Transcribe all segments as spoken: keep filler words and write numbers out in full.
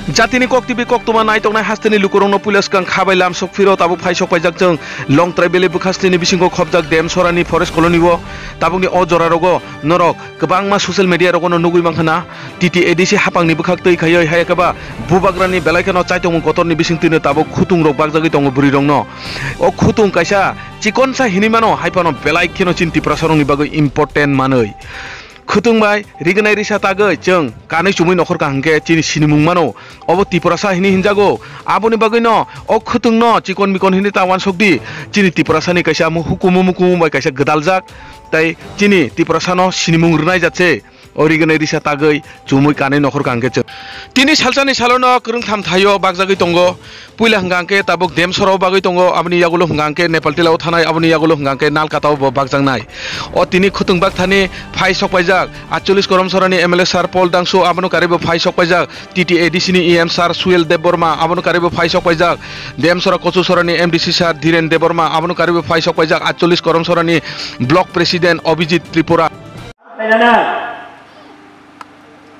Jatini kok T V koktwma naitoknai hasteni lukurokno puila swkang kha bai lam sok phiro tabuk phai sok paijak chwng Longtrai Valley bwkhasteni bisingo khopjak Demsorani Forest Colony o. Tabukni o jorarogo norok kwbangma social media rogono nugwi mankha na, T T A D C hapangni bwkhak twi khaiwi hai khe ba bubagrani belai kheno chaitokmung kotorni bisingtwino tabuk khutungrok bakjagwi tongo bwrwirokno. O khutung kaisa chikonsa hinwi mano, hai phano belai kheno chini Tiprasarokni bagwi important manwi. Khwtwng bai rignai risa tagwi chwng kanwi chumui nokhor kaham khe chini sinimung mano. Obo Tiprasa hini hinjago. Aboni bagwino o khwtwngno chikon mikon hini ta wansok di. Chini Tiprasani kaisa mu-, hukumu mukumu bai kaisa gwdaljak. Tai chini Tiprasano sinimung rwnai jat se. O rignai risa tagwi chumui kanwi nokhor kaham khe chwng. Tini salsani salono kwrwngtham thaio bakjagwi tongo. Puila hwnkha hwnkhe tabuk Demsora o bagwi tongo, aboni yagulo hwnkha hwnkhe Nepal tila o thanai, aboni yagulo hwnkha hwnkhe Nalkata o bo bakjaknai. O tini khwtwng bakthani phai sok paijak, atchollish Koromsorani M L A sir Paul Dangsu, abono karwi bo phai sok paijak, T T A D C ni E M sir Suel Debbarma, abono karwi bo phai sok paijak, Demsora Kochusorani M D C sir Dhiren Debbarma, abono karwi bo phai sok paijak, atchollish Koromsorani Block President Abhijit Tripura.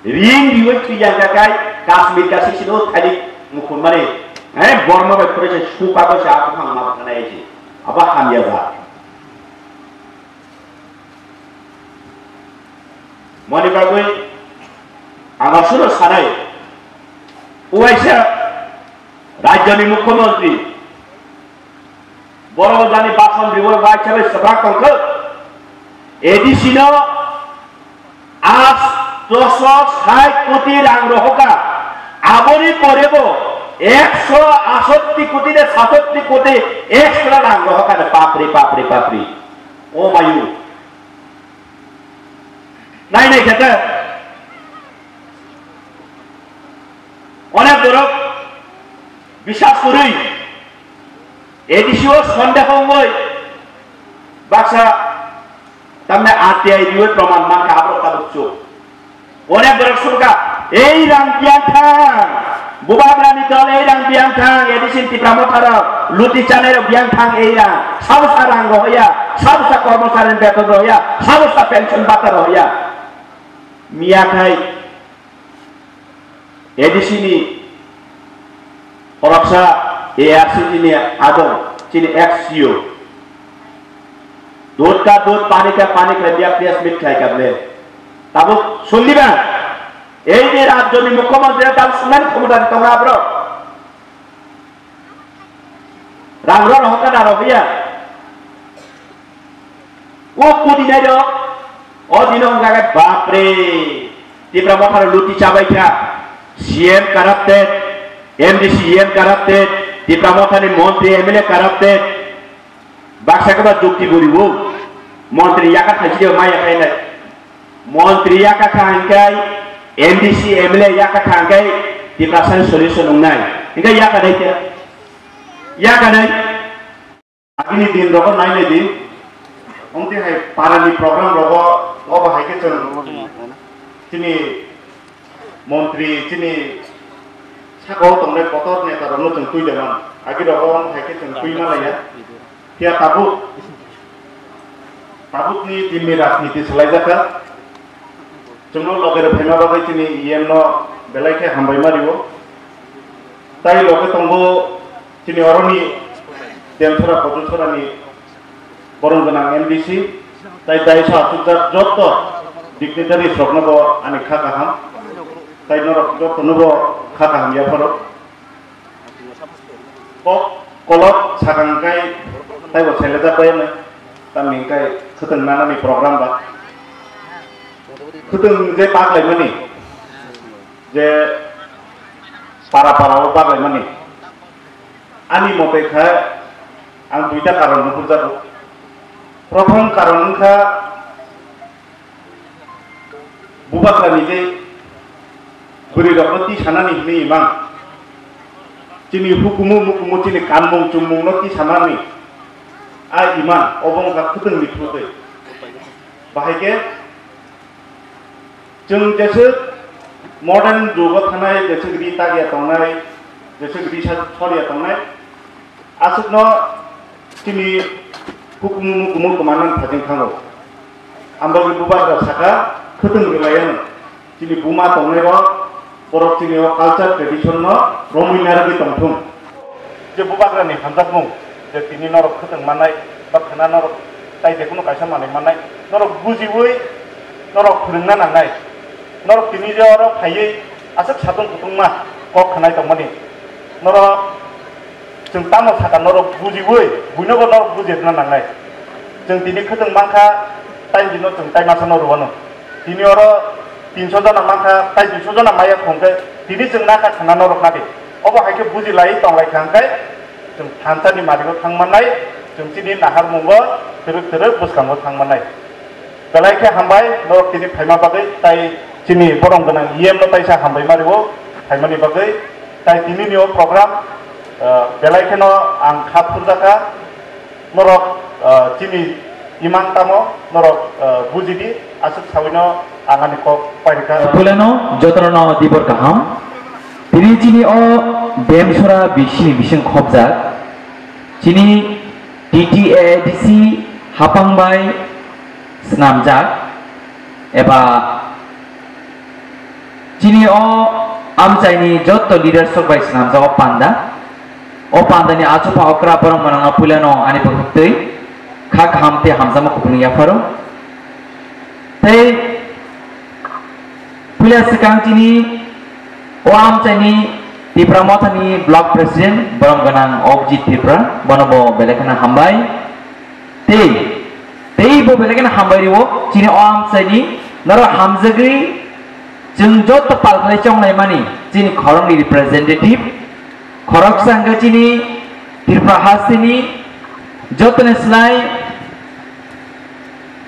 Ring riwai twi yang ka kai, Kashmir ka sisi no thani mukhun mani. Eh, Borma bai khore se suka ko sa ko phang ma khana eji. Aba ham ya ba. Mani bagwi ang suno sanai. Uaisa Rajyoni Mukhyamantri. Borok jani bason riwai bai chabai swbrak tongkha. A D C no astoso sait koti rang rohoka. Aboni pore bo ekso asotti koti de sasotti koti extra rang rohoka de, bapre, bapre, bapre. O mayu. Nai nai khete. Onek borok bisas kwrwi A D C o sondeho wngwi baksa tamne R T I riwi proman mankha aborok tabuk chuk. Onek borok sukha, "Ei rang biyang thang, bubagrani dol ei rang biyang thang, A D C ni Tipra Motha rok luti chanai rok biyang thang ei rang, sabusa rang rohoya, sabusa kormochari ni beton rohoya, sabusa pension bata rohoya." Miya khai A D C ni khoroksa A R C D ni adong chini ex C E O. Dud ka dud, pani ka pani khlai biya press meet khlai ka ble. Tabuk sundibang. Ei je rajyoni mukhyamantri tabuk sunani khomota di tongo aborok. Rang rok rohor kana rohor ya. O kudi nai rok. O dino hwnka khe bapre. Tipra Motha rok luti chabai kha. C M corrupted, M D C M corrupted, Tipra Motha ni montri M L A corrupted. Baksa khe ba jukti buriwo. Montri yaka thaisi de maya khainai. Montri yaka kha hingkai, M D C M L A yaka kha hingkai, Tiprasa ni solution wngnai. Hingkai yaka nai khe. Yaka nai. Agini din rogo nainai di. Omti hai parani program rogo obo hai khe chwng chini montri chini sakao tongnai kotor neta rokno chwng twi de man. Agi rogo hai khe chwng twi ma laiya. Phiya tabuk, tabukni dinni rajniti swlaijakha. Chwngno loge rw phaima bagwi chini E M no belai khe hambai ma rio. Tai loge tongo chini oroni Demsora Kochusorani borom gwnang M D C, tai daiso achukjak jotto dignitaries rokno bo ani kha kaham, tai norok jottono bo kha kaham yapharo. Kok kolok sakang kai taibo sailajak bai no, tamni kai khwtwng nanani program ba. Khwtwng je paklaimani, je para para o paklaimani. Ani mote kha ang duita karon nukhurjago. Prothom karon wngkha, Bubagrani je bwrwi rokno tisanani hwnwi imang, chini hukumu mukumu chini kanmung chumungno tisanani a imang, obo wngkha khwtwngni khwtwi. Bahai khe chwng jeswk modern jugo thanai, jeswk ri tagya tongnai, jeswk ri sa-, sorya tongnai, aswkno chini hukumu mukumu kwmanani phajing thango. Ang bagwi bubagra saka, khwtwng rwlaiya no. Chini buma tongnai rok, Borok chini o culture tradition no romwi narwgwi tongthung. Je bubagrani hamjakmung, je tini norok khwtwng mannai, ba khwna norok tai jephuru kaisa manwi mannai, norok bujiwi norok phwrwngna nangnai. Norok tini je oro phaiwi aswk satung kutungma kok khwnai tongmani. Norok Chwng tamo sakha norok bujiwi, buinobo norok bujirwna nangnai. Chwng tini khwtwng mankha, tai bino chwng tai masano rwano. Tini oro tinso jona mankha, tai duiso jona maya khwngkhe, tini chwng nakha khwna norok nadi. Obo hai khe bujilai tonglaikha hwnkhe, chwng thansa ni mario thang mannai, chwng chini naharmungo twrwk twrwk bwskango thang mannai. Belai khe hambai, norok tini phaima bagwi, tai chini borom gwnang E M no taisa hambai ma rwo, phaimani bagwi, tai tini ni o program, ah, belai kheno ang kha phurjakha, norok, ah, chini imang tamo, norok, ah, bujidi, aswk sawino ang ani kok pairikha. Puleno jotono dibor kaham, tini chini o Demsora bisini bising khobjak, chini T T A D C hapang bai swnamjak eba chini o amchaini jotto leaders rok bai swnamjak o panda. O pandani achukha okra borok mwnangno puilano ani bwkhwktwi kha kaham tei hamjakma kuphurni yapharo. Tei puila swkang chini o amchaini Tipra Mothani Block President borom gwnang Objit Tripura, bono bo belai kheno hambai. Tei, tei bo belai kheno hambai rwo, chini o amchaini norok hamjagwi chwng joto pal khlai chonglaimani chini khoroknwi representative, khoroksa hwnkhe chini Tripura hasteni jotoni slai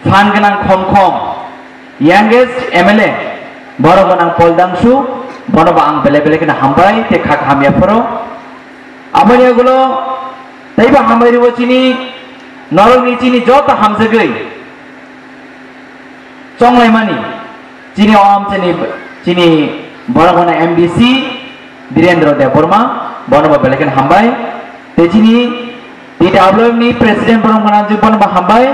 phan gwnang khom khom, youngest M L A, borok gwnang Pol Dangsu, bono bo ang belai belai kheno hambai tei kha kaham yapharo. Aboni ulo teibo hambai rwo chini norokni chini joto hamjagwi chonglaimani chini o amchaini chini borok gwnang M D C Birendra Debbarma, bono bo belai kheno hambai. Tei chini T W F ni President borok gwnang je bono bo hambai.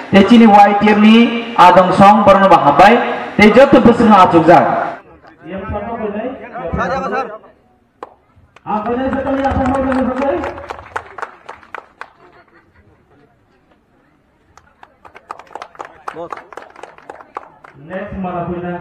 Tei chini Y T F ni Adong Song bono bo hambai. Tei joto bwswkno achukjak. Next mala puila.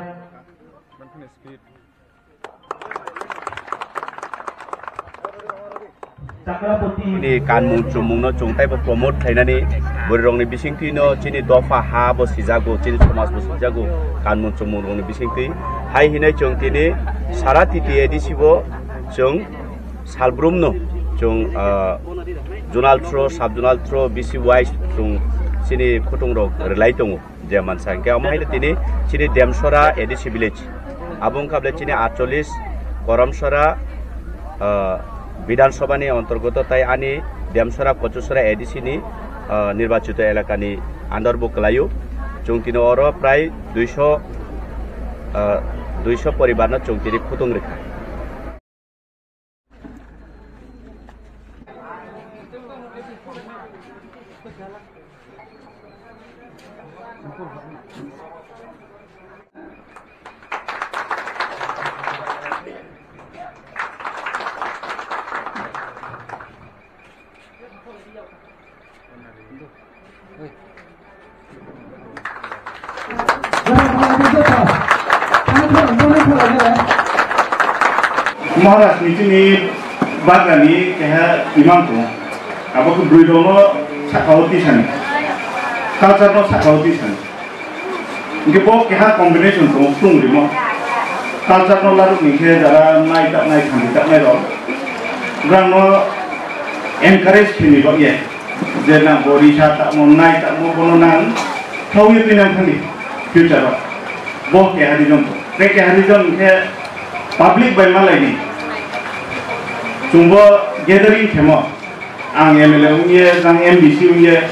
Ni kanmung chumungno chwng taibo promote khlainani bwrwirokni bisingtwino chini dopha ha bo sijago, chini somaj bo sijago kanmung chumung rokni bisingtwi. Hai hinai chwng tini sara T T A D C bo chwng salbrumno chwng, ah, zonal through, sub zonal through, B C wise chwng chini khutungrok rwlai tongo. Je mansa hwnkhe omo haino tini chini Demsora A D C village, abo wngkha bole chini atchollis Koramsora, ah, Bidhan Sabha ni antargoto tai ani Demsora Kochusora A D C ni, ah, nirbachito elaka ni under bo kwlaio. Chwng tini oro prai duiso, ah, duiso poribar no chwng tini khutung rwkha. Maharaj ni chini bagrani keha imang tongo. Abo khe bwrwi rokno sakao tisani. Culture no sakao tisani. Hingke bo keha combination tongo, chwng rimo. Culture no larok ni khe jara nai tak nai, thangwi tak nai rok. Borang no encourage khini rok ye. Je nang bo risa tamo, nai tamo, bono nang thawi twi nang thani future o. Bo keha reason to. Tei keha reason khe public bai malai ni. Chwng bo gathering khemo. Ang M L A wngye, ang M D C wngye,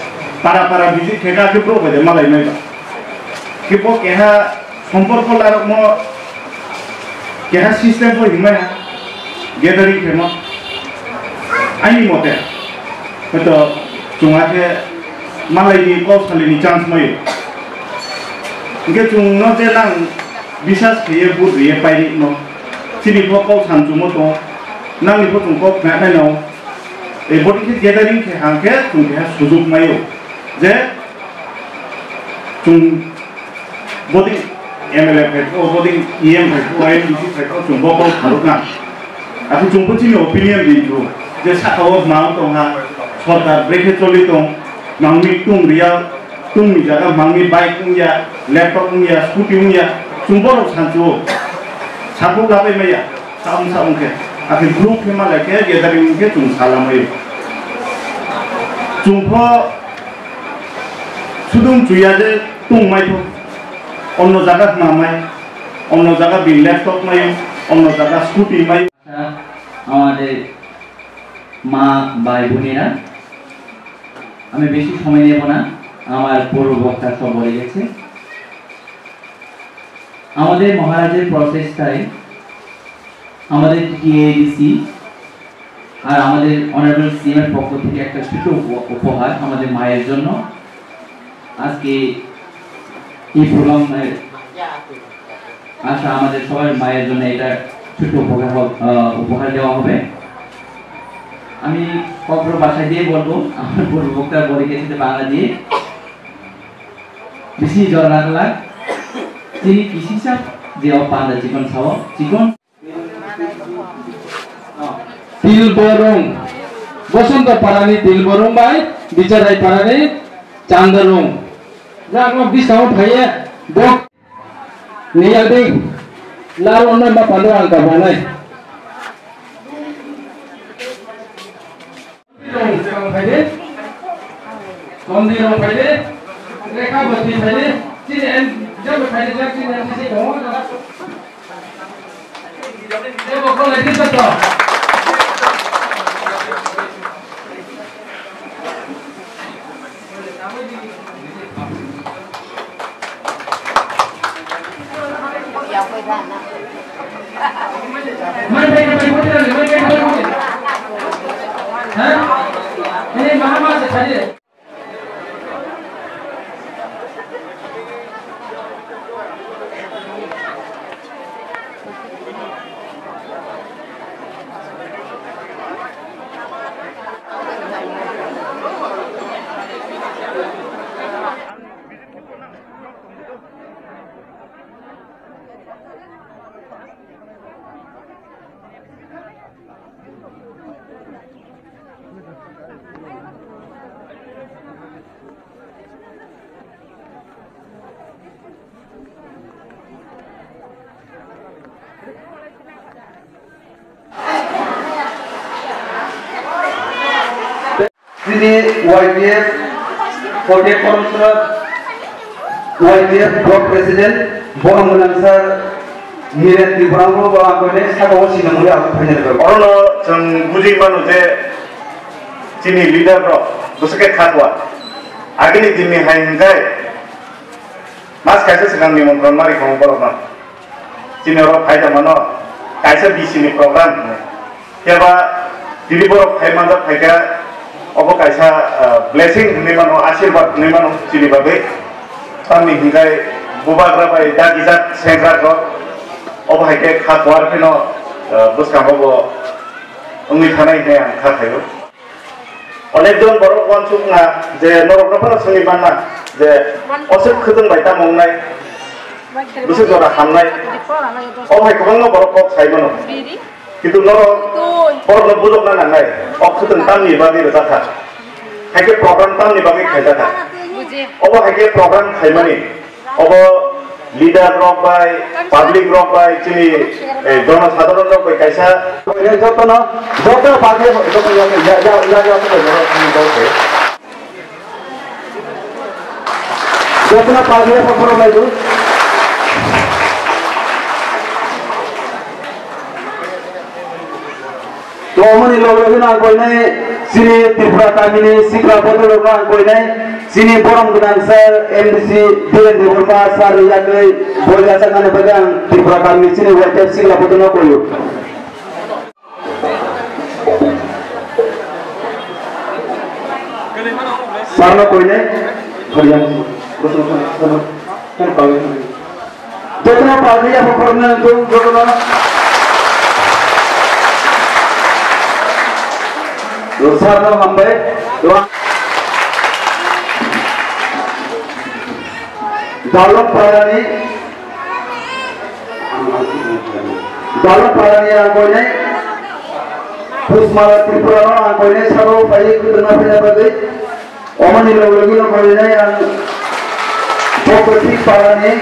para para visit khe kha khe borok bai de malai mai ba. Khe bo keha somporko larokmo keha system bo himai ha, gathering khemo. Aini mote, hoito chwng ha khe malai ni kok salini chance maio. Hingke chwng no je nang bisas kheye vote riye pairi no. Chini pho kok samchungmo tongo, nangni pho chwng kok khnai naino. E botiki gathering khe hang khe chwng keha sujuk maio je chwng botiki M L A phai kho, botiki E M phai kho, M D C phai kho, chwng bo kok kharokna. Akhe chwng pho chini opinion ri kho je saka o hwnma wng tong ha, sorkar brekhe choli tong, nangni tung riya, tungni jaga mangni bike wngya, laptop wngya, scooty wngya, chwng borok sanchu-o. Sakhuk labai maya, samung samung khe. Akhe group khe malai khe gathering khe chwng salamai. Chwng pho sudung chuya je tungmai pho. Onno jaga hwnamai, onno jaga bi laptop mai, onno jaga scooty mai. আমাদের মা ভাই বোনেরা, আমি বেশি সময় নেব না, আমার পূর্ব বক্তা সব বলে গেছে। আমাদের মহারাজের প্রচেষ্টায় আমাদের টিটিএডিসি আর আমাদের অনারেবল সিএম এর পক্ষ থেকে একটা ছোট উপ-, উপহার আমাদের মায়ের জন্য। আজকে এই প্রোগ্রামে আসা আমাদের সবার মায়ের জন্য এটা ছোট্ট উপহার হ-, আহ, উপহার দেওয়া হবে। আমি কক্র ভাষা দিয়ে বলবো, আমার পূর্ব বক্তা বলে গেছে যে বাংলা দিয়ে। Bisi jora naglak, chini kisisa je o panda chikon sao, chikon. Tilborung, Bosonto Parani Tilborung bai, Bicharai Parani Chandarung. Jak no bisao phaiye, bok. Niyading, laro onnai ma pando ang kabanai. Rong phaide, Kondi rong phaide, Rekha bati phaide, chini en, jabo phaide, jak chini en sisi tongo. Jabo ko lagi satu. Chini Y T F, Kote Kormsra Y T F Block President, Borom Gwnang Sir Miren Tripura bo ang koine saka o sinamuli ang phainai rw. Orono chwng bujui mano je chini leader rok bwswk khe khakwa. Agini dinni hai hwnkhe mas kaisa swkang nimantron mari kho borokno. Chini oro phai tongmano kaisa B C ni program hwnwi. Phiya ba tini borok phai manjak phaikha, obo kaisa, ah, blessing hwnwi mano, asirwad hwnwi mano chini bagwi. Tamni hwnkhe bubagra bai dagijak sengkrakrok, obo hai khe kha kuar pheno, ah, bwskango bo wngwi thanai hwnwi ang kha khaio. Onekjon borok uansuk wngna je norokno phano swngwi manna je oswk khwtwng bai tamo wngnai, bwswk jora hamnai, o hai kwbangma borok kok sai mano. Kintu norok borokno bujokna nangnai, o khwtwng tamni bagwi rwjakha, hai khe program tamni bagwi khaijakha. Obo hai khe program khaimani. Obo leader rok bai, public rok bai, chini, eh, jonosadharon rok bai kaisa. Jotono, joto party, joto ya, ya, ya, ya, jotono party ya, jotono party ya. Tomoni loge loge ang koinai chini Tripura kamini sikla bodol rok ang koinai chini borom gwnang sir M D C Biren Debbarma sir yakri boya chaknani bagwi ang Tripura kamini chini Y T F sikla bodol no koyo. Sir no koinai. Jotono pagwi abo khoroknwi ang tong jotono. Rosarno hambai. Dalok parani, Dalok parani ang koinai Pusmala Tripura no ang koinai sabo phaiwi khutuna phina bagwi. Omoni logilogino koinai ang Bokothik parani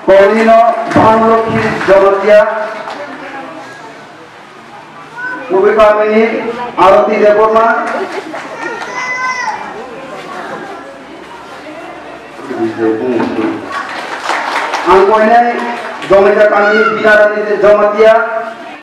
Kolino Dhanlokhi Jamatia. Ubi kamini Arati Debbarma. Ang koinai Jamatia kami Binarani Jamatia.